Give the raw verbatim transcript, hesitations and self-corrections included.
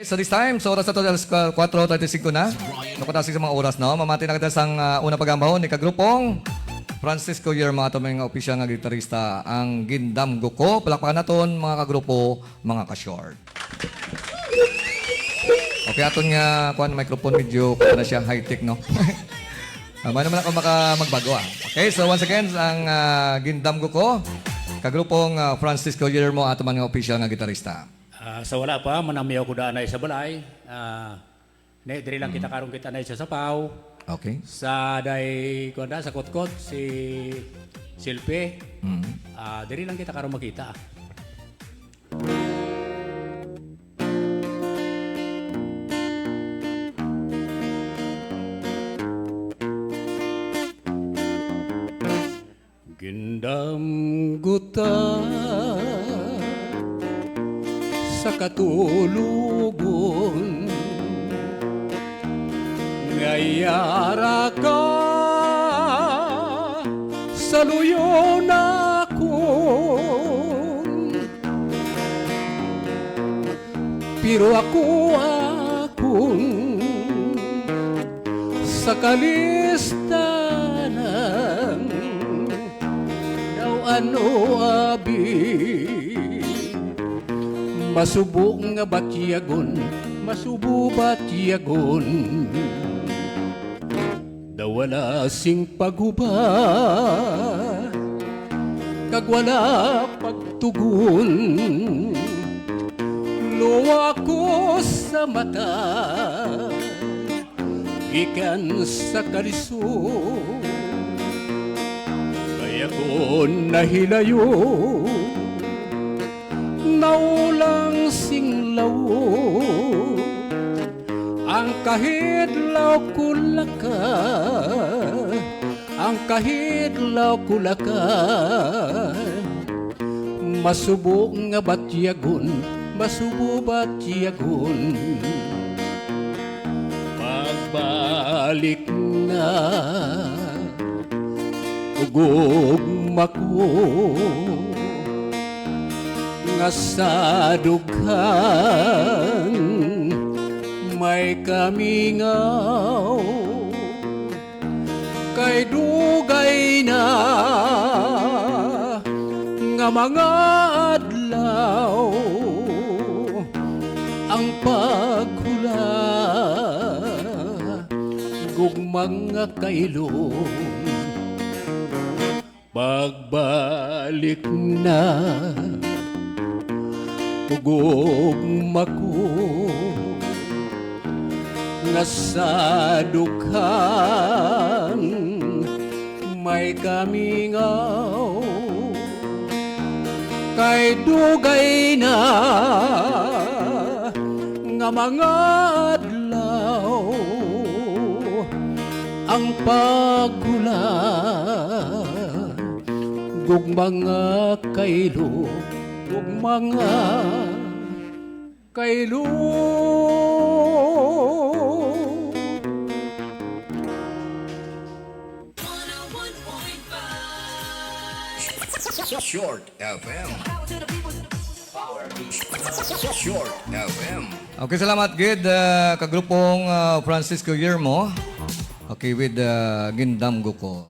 So this time, sa oras nato alas kuwatro treinta y cinco na. Nakutasig sa mga oras, no? Mamati na kita sang, ah, una pagambahon ni kagrupong Francisco Yermo, ato mga opisyal nga gitarista, ang Gindamgo Ko. Palakpakan naton, mga kagrupo, mga ka-short. Okay, aton nga kuan, microphone, medyo kuan na siya, high-tech, no? Ah, man naman ako maka magbago, ah. Okay, so once again, ang, ah, Gindamgo Ko, kagrupong, ah, Francisco Yermo, ato man nga opisyal nga gitarista. Ah, sa wala pa, manamiyaw ko daan na sa balay. Ah, ne, diri lang kita karon kita na sa sapaw. Okay. Sa day, kuwan da, sa Kotkot, si Silpi. Mm. Ah, diri lang kita karon makita. Gindamgo ta sa katulogon, nga yara ka sa luyo nakon. Pero ako, akon sa kalistanan, daw ano abi? Masubo nga batyagon, masubo batyagon. Daw wala sing paghuba, kag wala pagtugon. Luwa ko sa mata, gikan sa kalisod. Kaya ko nahilayo, naulang sing lawo. Ang kahidlaw kulaka, ang kahidlaw kulaka. Masubo nga batyagon, masubo batyagon. Pagbalik na ug gugma ko nga sa dughan may kamingaw. Kay dugay na nga mga adlaw ang paghula, gugma nga kailong. Pagbalik na, ug gugma ko nga sa dughan may kamingaw. Kay dugay na nga mga adlaw ang paghula, gugma nga kailo, gugma nga kailo. Short F M. Short F M. Okay, salamat gid, ah, kagrupong, ah, Francisco Yermo. Okay, with, ah, Gindamgo Ko.